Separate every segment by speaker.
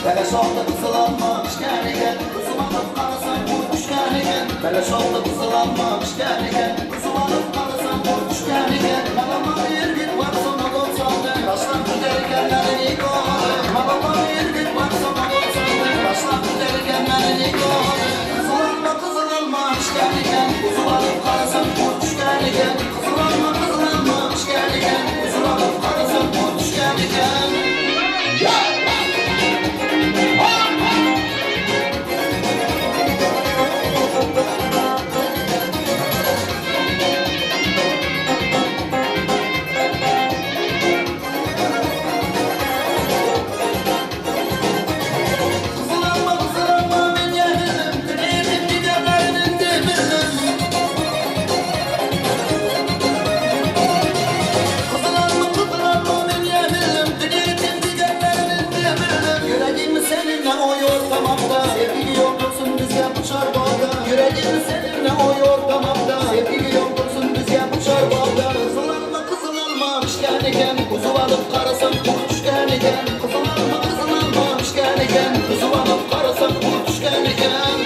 Speaker 1: Beleş oldy gyzyl alma pişgen eken, Üzüm alyp garasaň gurt düşgen eken. Beleş oldy gyzyl alma pişgen eken, Üzüm alyp garasaň gurt düşgen eken. Malama bir gün barsa nohut saldy, Taşlap gider ekenler Nikoly. Malama bir gün barsa nohut saldy, Taşlap gider ekenler Nikoly. Gyzyl alma, gyzyl alma pişgen eken, Üzüm alyp garasaň gurt düşgen eken. Gyzyl alma, gyzyl alma pişgen eken, Üzüm alyp garasaň gurt düşgen eken. Gyzyl alma, gyzyl alma men ýeňildim, Dünýäniň gidenlerini bildim. Gyzyl alma, gyzyl alma men ýeňildim, Dünýäniň gidenlerini bildim. Ýüregim seninle oýurtamakda, Sevgi ýoklusun bizge bu çarbagda. Ýüregim seninle oýurtamakda, Sevgi ýoklusun bizge bu çarbagda. Gyzyl alma, gyzyl alma pişgen eken, Üzüp alyp garasam gurt düşgen eken. Gyzyl alma, gyzyl alma pişgen eken, Üzüp alyp garasam gurt düşgen eken.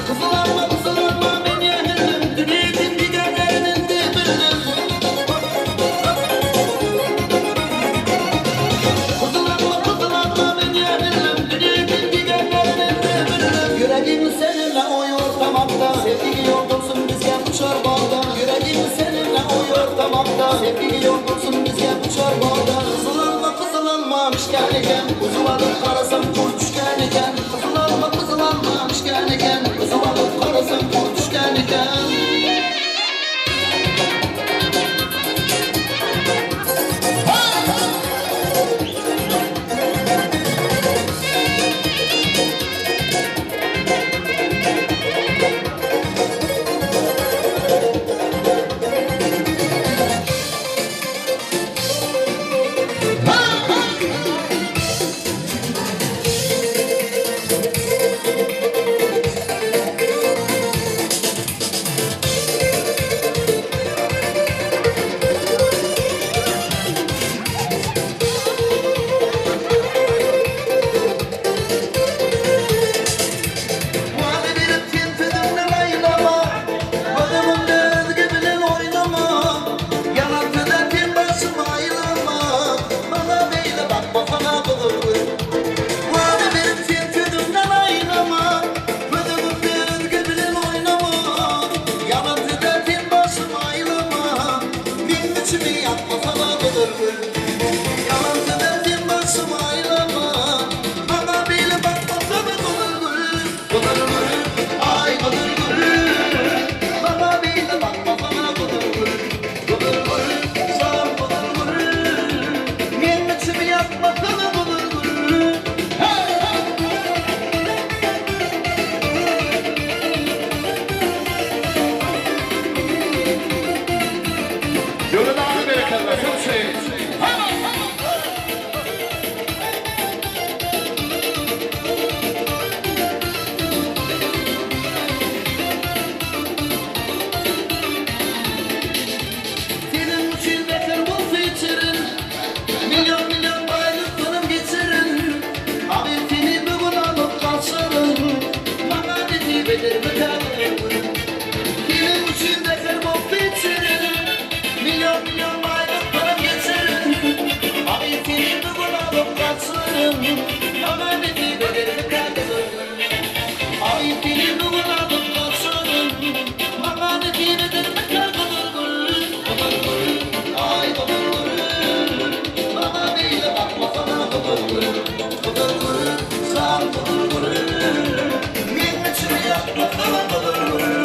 Speaker 1: Gyzyl alma, gyzyl alma men ýeňildim, Dünýäniň gidenlerini bildim. Gyzyl alma, gyzyl alma men ýeňildim, Dünýäniň gidenlerini bildim. Ýüregim seninle oýurtamakda, Sevgi ýoklusun bizge bu çarbagda. Ýüregim seninle oýurtamakda, Sevgi ýoklusun bizge bu çarbagda. Gyzyl alma, gyzyl alma pişgen eken, Üzüp alyp garasam gurt düşgen eken. Gyzyl alma, gyzyl alma pişgen eken, Üzüp alyp garasam gurt düşgen eken. Wada berip sen sözüňden aýlama, Göz öňümde özge bilen oýnama. Ýalan söze sen başymy aýlama, Maňa beýle bakmasana gyzyl gül. Wada berip sen sözüňden aýlama, Göz öňümde özge bilen oýnama. Ýalan söze sen başymy aýlama, Meň içimi ýakmasana gyzyl gül. Ýalan söze sen başymy aýlama, Maňa beýle bakmasana gyzyl gül. Gyzyl gül, aý gyzyl gül, Maňa beýle bakmasana gyzyl gül. Gyzyl gül, jan gyzyl gül, Meň içimi ýakmasana gyzyl gül. Hey!
Speaker 2: Döwlet aga berekella söz şeýle.
Speaker 1: Seniň üçin beter bolsa içerin, Million-million baýlyklarym geçerin. Agyr seni bu gün alyp gaçaryn, Maňa nesip edermikä gyzyl gül? Seniň üçin beter bolsa içerin, Million-million baýlyklarym geçerin. Agyr seni bu gün alyp gaçaryn, Maňa nesip edermikä gyzyl gül? Agyr seni bu gün alyp gaçaryn, Maňa nesip edermikä gyzyl gül? Gyzyl gül, aý gyzyl gül, Maňa beýle bakmasana gyzyl gül. Gyzyl gül, jan gyzyl gül, Meň içimi ýakmasana gyzyl gül.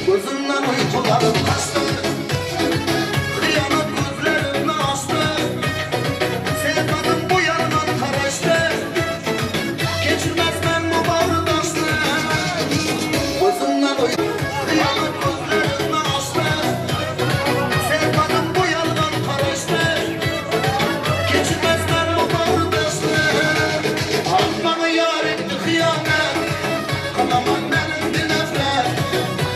Speaker 1: Gözümden uykularım kaçtı. Hıyanat gözlerimni açtı. Sevdadım bu yandan karıştı. Geçirmez ben bu bağrı taştı. Gözümden hıyanat gözlerimni açtı. Sevdadım bu yandan karıştı. Geçirmez ben bu bağrı taştı. Ah bana yar etti hıyanet. Kınaman benim bir nefret.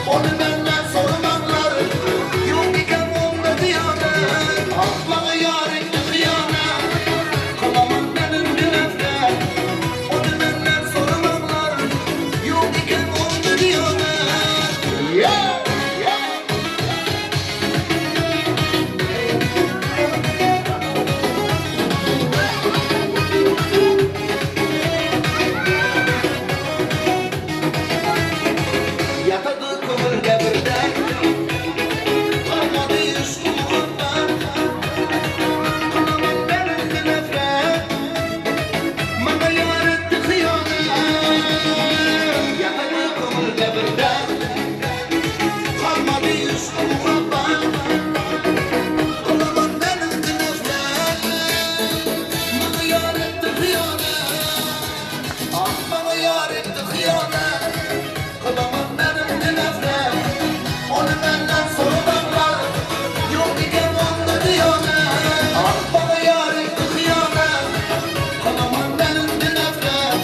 Speaker 1: Onu benden sormanlar. Yok iken onda diyanet. Ah bana yar etti hıyanet. Kınaman benim bir nefret. Onu benden sormanlar. Yok iken onda diyanet. Yeah! Yeah! Yatadı kömür gebirden. Kalmadı yüşkü muhabbet. Kınaman benim bir nefret. Bana yar etti hıyanet. Yatadı kömür gebirden. Kalmadı yüşkü muhabbet. Kınaman benim bir nefret. Bana yar etti hıyanet. Ah bana yar etti hıyanet. Kılaman benim bir nefret. Onu benden sormanlar. Yok iken onda diyanet. Ah bana yar etti hıyanet. Kılaman benim bir nefret.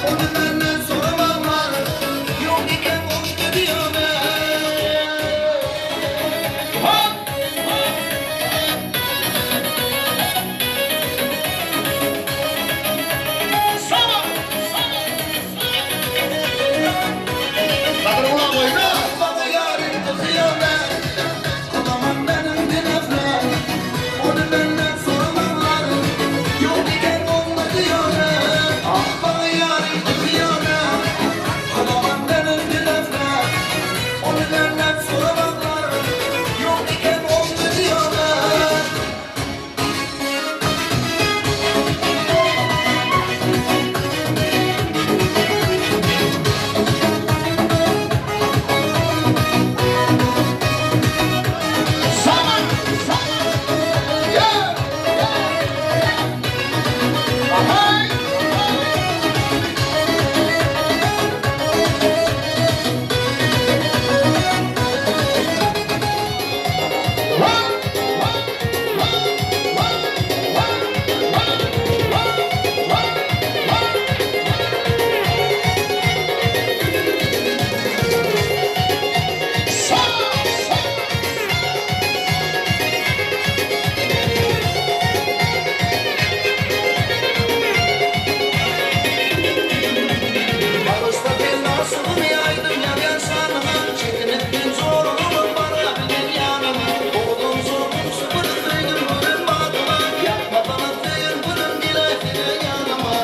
Speaker 1: Onu benden sormanlar. Yok iken onda diyanet. Ha!
Speaker 2: Sama! Gadyr ulan goýna.
Speaker 1: Bana yar etti hıyanet. Kılaman benim bir nefret. Onu benden sormanlar. Yok iken onda diyanet. Ah bana yar etti hıyanet. Kılaman benim bir nefret. Onu benden sormanlar. Yok iken onda diyanet.
Speaker 2: Sama! Sama! Yeah! Ahay! Sama!
Speaker 1: Barışta bir nasılım yaydım ya ben sanıma. Çekinip bin zorluğum bana bilin yanıma. Oğlum zorlum sıfırızdaydım bugün badıma. Yapma bana değil bunun dile yanıma.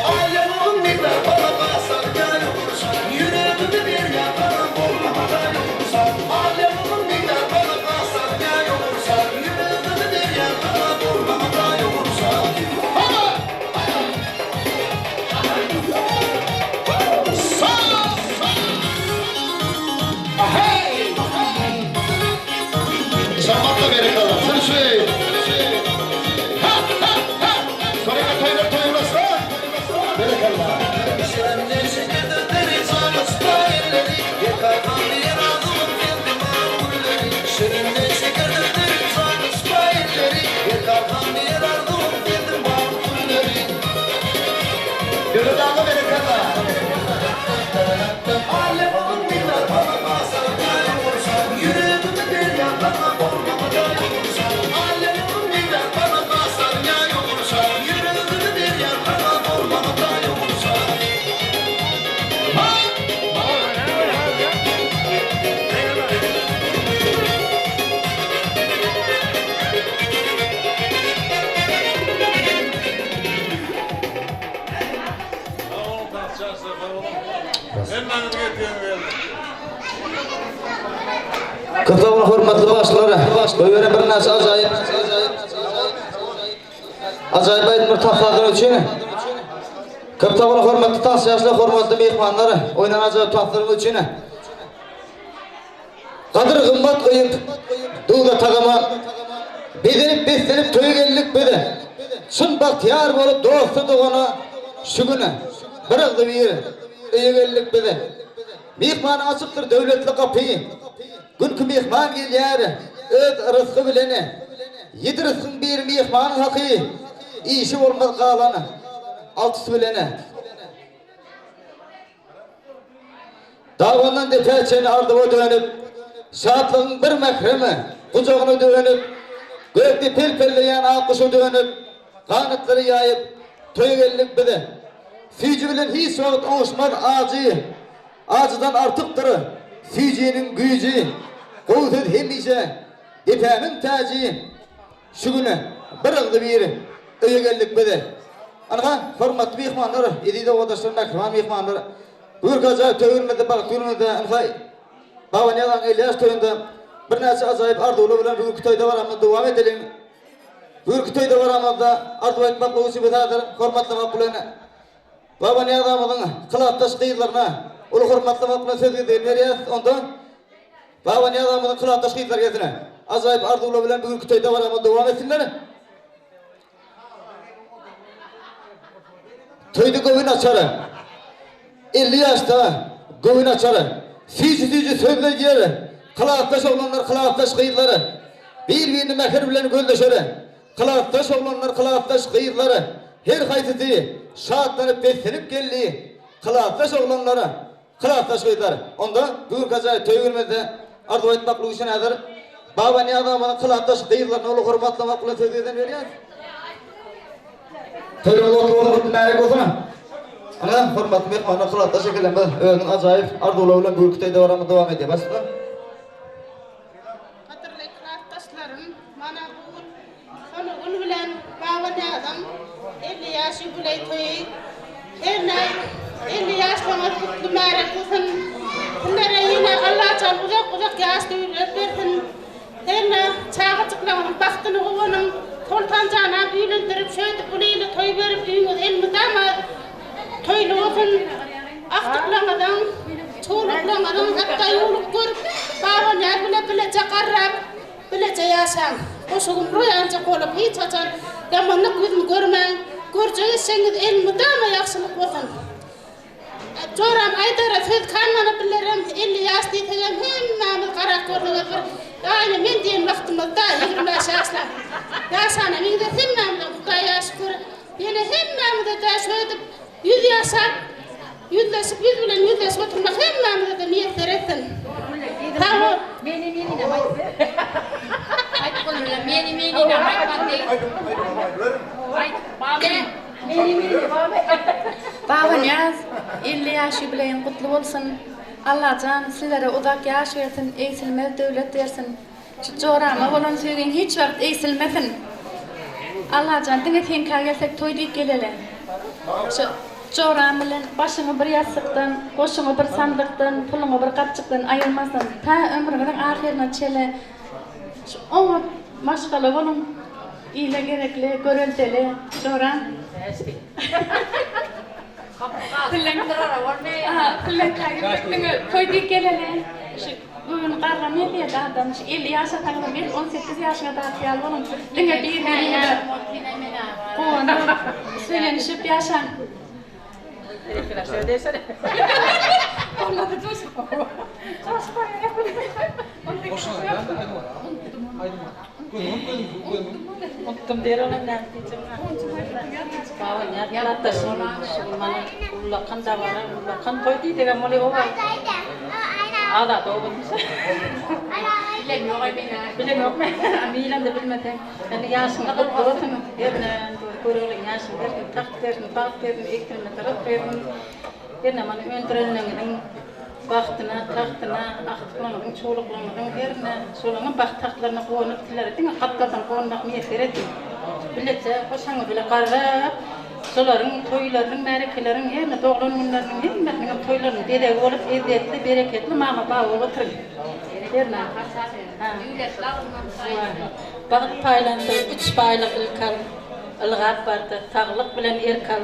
Speaker 1: Alem bir bana basar gel olursa. Yüreğimi bir yapana olmama olursa. Alem bir bana basar gel olursa. Yüreğimi bir yapana olmama olursa.
Speaker 2: Sama! Ahay! Şamatla berekalla. Sürüşü. Ha ha ha. Sonraki toýlar toýlasyn. Berekalla.
Speaker 1: Şirinli şekerleri sarısta elleri. Yıkardan bir ağzım geldim ağırları. Şirinli şekerleri sarısta elleri. Yıkardan bir ağzım geldim ağırları.
Speaker 2: Gönül berekalla.
Speaker 1: Alem olun bir bana basar gel olursa. Yüreğimi bir yapana olmama da olursa. Alem olun bir bana basar gel olursa. Yüreğimi bir yapana olmama da olursa.
Speaker 2: Ha!
Speaker 1: Köp sag boluň hormatly bagşylar. Goýberen birnäçe ajaýyp ajaýyp aýdymlar tasladylar üçin. Köp sag boluň hormatly tans ýaşlar, hormatly myhmanlar, oýnan ajaýyp tanslaryňyz üçin. Gadyr gymmat goýup, duza tagama, Bezenip beslenip toýa geldik biz. Çyn bagtyýar bolup dosta dogana, Şu gün bir agzybir öýe geldik biz. Myhmana açykdyr döwletli gapy, Günki myhman gelýär öz rysgy bilen. Ýedi rysgyň biri myhmanyň haky, Işi bolmaz galan altysy bilen. Dabandan depä çenli arzuwa dönüp, Şatlygyň bir mährem gujagyna dönüp, Gökde pel-pelleýän ak guşa dönüp, Ganatlary ýaýyp, toýa geldik biz. Süýji bilen hiç wagt oňuşmaz ajy, Ajydan artykdyr süýjiniň güýji. Gowy söz hemişe depämiň täji. Şu gün bir agzybir öýe geldik biz. Ynha, hormatly myhmanlar, eziz obadaşlar, mähriban myhmanlar. Bu günki ajaýyp toý günümizde, bagtly günümizde, ynha, Babanyýazyň 50 ýaş toýunda birnäçe ajaýyp arzuwlar bilen bu günki toý dabaramyzy dowam edeliň. Bu günki toý dabaramyzda arzuw aýtmaklyk üçin biz häzir hormatlamak bilen Babanyýazymyzyň kylapdaş gyzlaryna uly hormatlamak bilen söz gezegini berýäris. Onda Babanyýazymyzyň kylapdaş gyzlary gelsin. Ajaýyp arzuwlar bilen bu günki toý dabaramyzy dowam etsinler. Toýda göwün açar. 50 ýaşda göwün açar. Süýji-süýji sözleýär. Kylapdaş oglanlar, kylapdaş gyzlar bir-birini mähir bilen gözleşer. Klasdaş oglanlar, klasdaş gyzlar, her haýsysy şatlanyp beslenip geldi. Klasdaş oglanlar, klasdaş gyzlar. Onda bu günki ajaýyp toý günümizde arzuw aýtmaklyk üçin häzir Babanyýaz aganyň klasdaş gyzlaryna uly hormatlamak bilen söz gezegini berýäris. Toýuňyz otly bolsun, gutly märek bolsun. Ana, hormatly myhmanlar, klasdaş ekelerimiz özüniň ajaýyp arzuwlary bilen bu günki toý dabaramyzy dowam edýär. Başla.
Speaker 3: Gadyrly klasdaşlarym, mana bu gün Sonagül bilen Babanyýazyň 50 ýaş ýubileý toýy. Hernä 50 ýaşlaryňyz gutly märek bolsun. Sizlere ýene Allajan uzak-uzak ýaş döwlet bersin. Hernä çagajyklaryňyzyň bagtyny guwanyň. Soltanjanam öýlendirip şöýdüp uly-ýyly toý berip öýüňiz elmydama Toýly bolsun, agtyklaryňyzyň, çowluklaryňyzyň hatda ýuwlup görüp, Babanyýaz bile bileje garrap, bileje ýaşaň. Goşugym roýanjak bolup, hiç haçan ýamanlyk ýüzüni görmäň. Görjek eşegiňiz elmydama ýagşylyk bolsun. Joram aýdara söz kanmana bilerem, 50 ýaş diýsegem hemmämiz garap görseňiz bir aýna men diýen wagtymyzda 25 ýaşla. Ýaşana meňzes hemmämiziň Hudaýa şükür. Ýene hemmämize-de şöýdüp ýüz ýaşap, ýüzleşip, ýüz bilen ýüzleşip oturmak hemmämize-de miýesser etsin. Sag bol.
Speaker 4: Meni meninem aýt ber. Aýt bolmasa meni meninem aýtman degil. Aýt baba. Meni meni baba.
Speaker 5: Babanyýaz 50 ýaş ýubileýiň gutly bolsun. Allajan sizlere uzak ýaş bersin, egsilmez döwlet bersin. Şu jorama bolan söýgiň hiç wagt egsilmesin. Allajan diňe seňkä gelsek toý diýip geleli. Şu joram bilen başyňy bir ýassykdan, goşuňy bir sandykdan, puluňy bir gapjykdan aýyrmasyn. Ta ömrüňiziň ahyryna çele şu oňat maşgala boluň. Ile gerekli, göreldeli joram. Pilleňkä gelsek diňe toý diýip geleli. Şu Göwün garra meýilýär adam şu 50 ýaşasaňyzam edil 18 ýaşyňa daky ýaly boluň. Diňe bir-biriňize guwanyp, söýenişip ýaşaň.
Speaker 4: Ullakan dabara, ullakan toý diýdigem ol oba. Azat obasyny. Bilen ýok aý men. Bilen ýok men. Bilemde bilmeseň. Indi ýaşyňyz gutly bolsun. Herne göreliň ýaşyň bersin, tagt bersin, bagt bersin, egsilmez rysk bersin. Herne mana öndürenleriňiziň bagtyna, tagtyna, agtyklaryňyzyň, çowluklaryňyzyň herne şolaryň bagt tagtlaryna gonup sizlere diňe gapdaldan gonmak miýesser etsin. Bileje hoşaňyz bile garrap. Şolaryň toýlarynyň, märekeleriň, hemme doglan günleriniň hemmesiniňem toýlarynyň bezegi bolup, ezzetli, bereketli mama baba bolup oturyň. Hernä. Bagt paýlansa, üç baýlyk ilk al, Ylgap barda, saglyk bilen erk al,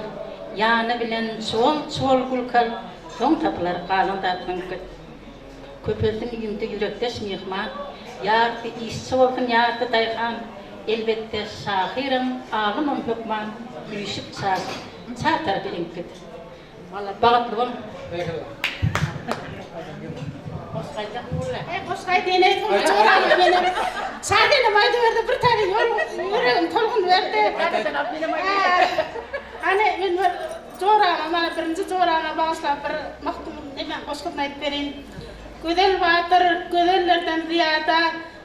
Speaker 4: Ýany bilen çuwal-çuwal gülki al, Soň tapylar galan zatlaň Köpelsin ýüňde ýürekdeş myhman, Ýarysy işçi bolsun, ýarysy daýhan, Elbetde, şahyram, alymam hökman, Üýşüp çaş, çar tarapy eňip git. Bagtly boluň!
Speaker 3: Eý goşgy aýdaýyn eý soňra joralary meni Şasenem aýdyberdi bir täze ýol ýüregim tolgun berdi. Hany men bir Jorama mana birinji jorama bagyşlap bir Magtymguly näme goşgusyny aýdyp bereýin. Gözel batyr gözellerden zyýada,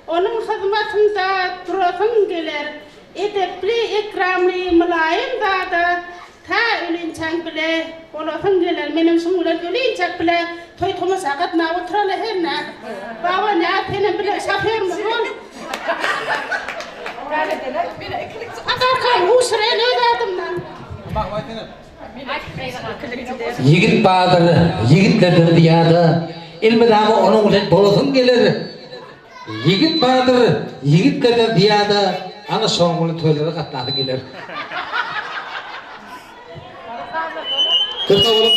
Speaker 3: Onuň hyzmatynda durasyň geler. Edepli, ekramly, mylaýym zada, Ta ölinçäň bile bolasyň geler. Menem şuň bilen ölinçäk bile toý-tomaşa gatnap oturaly hernä. Baba Nyýaz senem bile şofýorymyz bol. Atarkaň uşureýin öz adymdan.
Speaker 6: Ýigit badyr, ýigitlerden zyýada, Elmydama onuň bilen bolasyň geler. Ýigit badyr, ýigitlerden zyýada, Ana şonuň bilen toýlara gatnasyň geler.
Speaker 1: Köp sag boluň.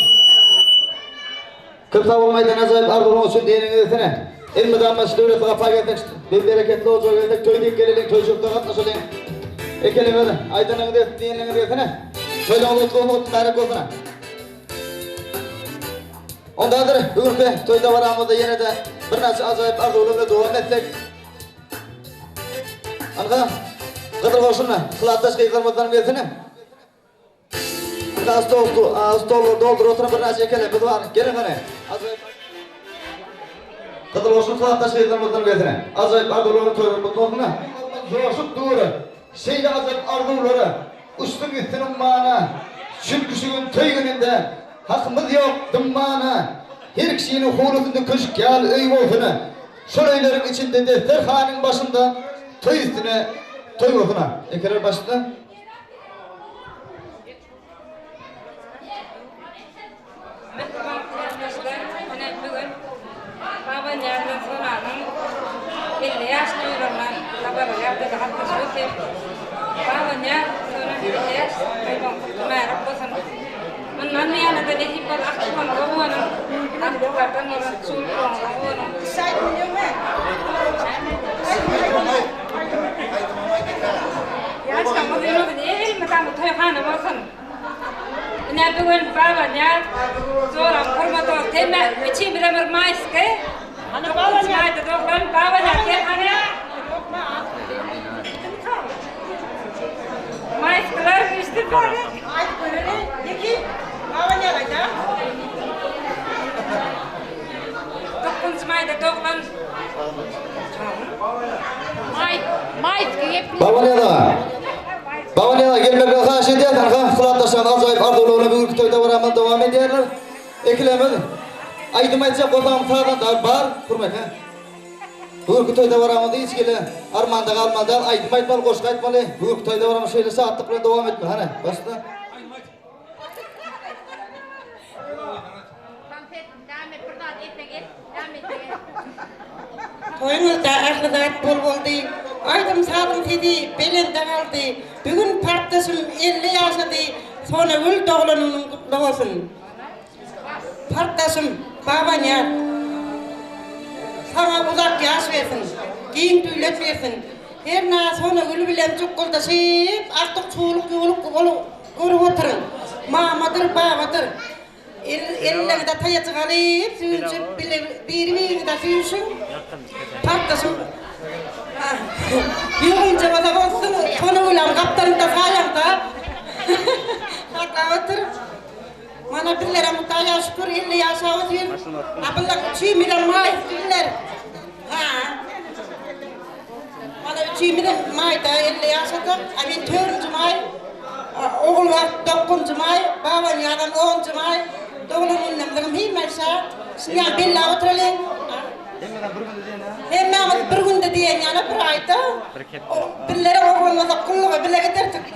Speaker 1: Köp sag boluň aýdan ajaýyp arzuwlaryňyz üçin diýeniňiz etsene. Elmydama şu döwletli gapa gelsek, bereketli ojaga gelsek, toý diýip geleliň, toý-çörkde gatnaşalyň. Ekeleňiz, aýdanyňyz etsin diýeniňiz gelsene. Toýlaryňyz gutly bolsun, gutly mübärek bolsun. Onda häzir bu günki toý dabaramyzda ýene-de birnäçe ajaýyp arzuwlar bilen dowam etsek. Anha, gyzyl goşuna, klatdaş gyzlarymyzdan gelsene. Anha, stol, stollar dolduryp oturan birnäçe ekelerimiz bar. Geliň hany. Ajaýyp Gyzyl goşun klatdaş gyzlarymyzdan gelsene. Ajaýyp arzuwlar toýlar gutly bolsun. Joşup dur. Şeýle ajaýyp arzuwlara uçsun gitsin ummana. Çünki şu gün toý gününde hakymyz ýok dymmana. Her kişiniň howlusynda köşk ýaly öý bolsun. Şol öýleriň içinde desterhanyň başynda toý üstüne toý bolsun. Ekeler başynda.
Speaker 7: Mähriban kärdeşler, ine bu gün Babanyýaz bilen Sonanyň 50 ýaş toýlaryna dabaraly ýagdaýda gatnaşyp otyrys. Babanyýaz, Sona 50 ýaş toýlaryň gutly mübärek bolsun! Mundan buýana-da nesip bolsa agtyklaryňyza guwanyň, agtyklardan bolan çuwluklaryňyza guwanyň. Ýaşlaryňyz uzyn, elmydama toýhana bolsun! Ine bu gün Babanyýaz joram hormat olsun. Hemme üçimize bir maýski. Dokuzynjy maýda doglan Babanyýaz gel hany. Maýskiler üstü bary.
Speaker 8: Aýdyp göreli. Ýeki Babanyýaz aýda.
Speaker 7: Dokuzynjy maýda doglan.
Speaker 4: Maý, maýski gepli.
Speaker 1: Babanyýaz aga. Babanyýaz aga gelmekleri haýyş edýäs. Anha, hyzmatdaşlaryň ajaýyp arzuwlaryny bu günki toý dabaramyzda dowam edýärler. Ekilemez. Aýdym aýtjak bolsaňam sazanda bar, Hürmet hä. Bu günki toý dabaramyzda hiç hili armanda galmaly däl, aýdym aýtmaly, goşgy aýtmaly. Bu günki toý dabaramyz şeýle şatlyk bilen dowam etmeli. Hany, başla.
Speaker 8: Toýuňyzda ähli zat bol boldy, Aýdym-sazyň sesi belende galdy. Bu gün partdaşym 50 ýaşady, Sonagül doglanynyň gutly bolsun. Partdaşym Babanyýaz, saňa uzak ýaş bersin, giň döwlet bersin. Hernä Sonagül bilen jukguldaşyp, artyk çuwluk-ýuwluk bolup görüp oturyň. Mamadyr, babadyr. Elleňize taýajyk alyp, süýnşüp, bile biri-biriňize süýnşüň. Partdaşym ýogynja bolsa bolsun, Sonagülam gapdalynda saýaňda saklap otur. Mana bizlerem Hudaýa şükür 50 ýaşap otyrys. A bular üçimizem maýyp bizler. Ha. Mana üçimizem maýda 50 ýaşadyk. A men 4-nji maý, Ogulbagt 9-njy maý, Babanyýazam 10-njy maý. Doglan günlerimiziňem hemmeşe şunýa belläp oturalyň. Hemmämiz bir günde diýen ýaly bir aýda. Bizlere oglanlasak gulluga bile giderdik.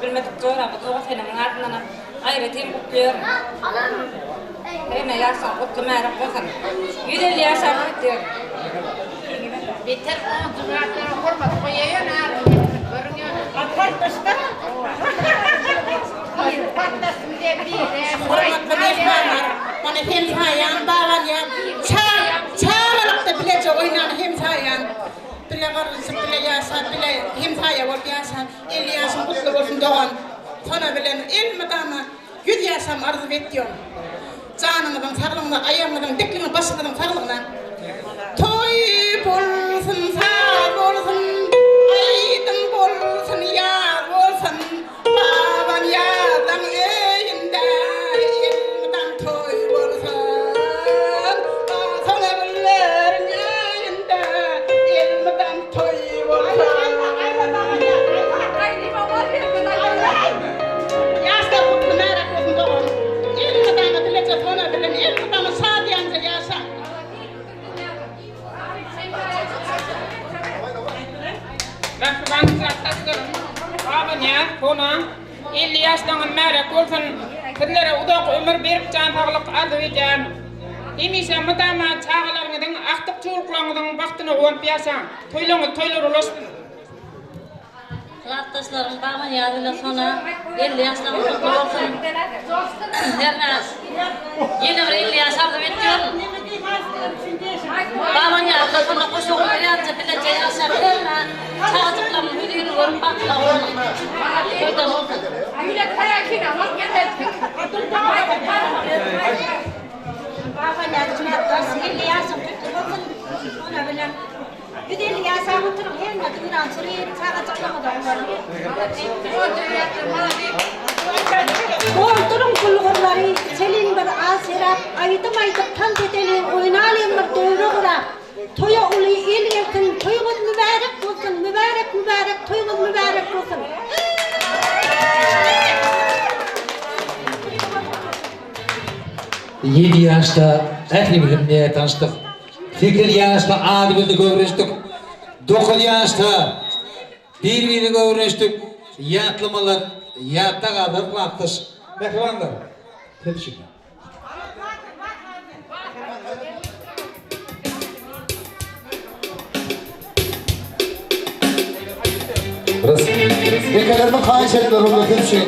Speaker 7: Ýaşy bilmedik joramyz Ogulsenemiň adyndanam aýratyn gutlaýaryn. Hemme ýaşlaň gutly mälik bolsun. 150 ýaş arzuw etýärin.
Speaker 9: Beter onjugratlara hormat goýaýan görüň ýöne.
Speaker 3: Partlaşda.
Speaker 9: Partlasyn diýip biri.
Speaker 3: Hormatly myhmanlar, mana hemsaýam babanýam çagalykda bileje oýnan hemsaýam. Bile garryşyp, bile ýaşap, bile hemsaýa bolup ýaşan. 50 ýaşyň gutly bolsun dogan. Sona bilen elmydama 100 ýaşam arzuw etýän. Janyňyzyň saglygyna, aýagyňyzyň dikligine, başyňyzyň saglygyna. Toý bolsun, saz bolsun, aýdym bolsun, ýaz bolsun. Baban ýazaň öýünde elmydam toý bolsun. Sona gülleriň öýünde elmydam toý bolsun. Ýaşlar gutly märäk bolsun dogan. Elmydama bileje sona bilen elmydama şadyýanja ýaşaň.
Speaker 7: Mähriban klasdaşlarym, Babanyýaz, Sona, 50 ýaşlaryňyz märäk bolsun! Sizlere uzak ömür, berk jan saglyk arzuw edýärin. Hemişe mydama çagalaryňyzyň, agtyk-çowluklaryňyzyň bagtyna guwanyp ýaşaň! Toýlaryňyz toýlara ulaşsyn!
Speaker 4: Klasdaşlarym Babanyýaz bilen Sona 50 ýaşlaryňyz gutly bolsun! Hernä ýene bir 50 ýaş arzuw etýärin. Babanyýaz bilen Sona goşa gol ýalyja bileje ýaşap, hernä çagajyklarynyň hözürini görüp bagtly bolun. Toýdan bolsun.
Speaker 10: Babanyýaz Jumatdaş 50 ýaşyň gutly bolsun. Sona bilen 150 ýaşap oturyň hemme döwran sürüp çagajyklaryňyza
Speaker 11: Dolduryň bulgurlary, içeliň bir az şerap, Aýdym aýdyp tans edeliň, oýnalyň bir döwre gurap. Toýa uly il gelsin, toýuňyz mübärek bolsun, Mübärek, mübärek, toýuňyz mübärek bolsun.
Speaker 6: 7 ýaşda ählimiz bilen tanyşdyk. 8 ýaşda adymyzy göwreşdik. 9 ýaşda bir-birini göwreşdik. Ýatlamalar ýatda galar klasdaş. Mähribanlar. Tebşik.
Speaker 2: Bekelerimi haýyş etdiler, onda tebşik.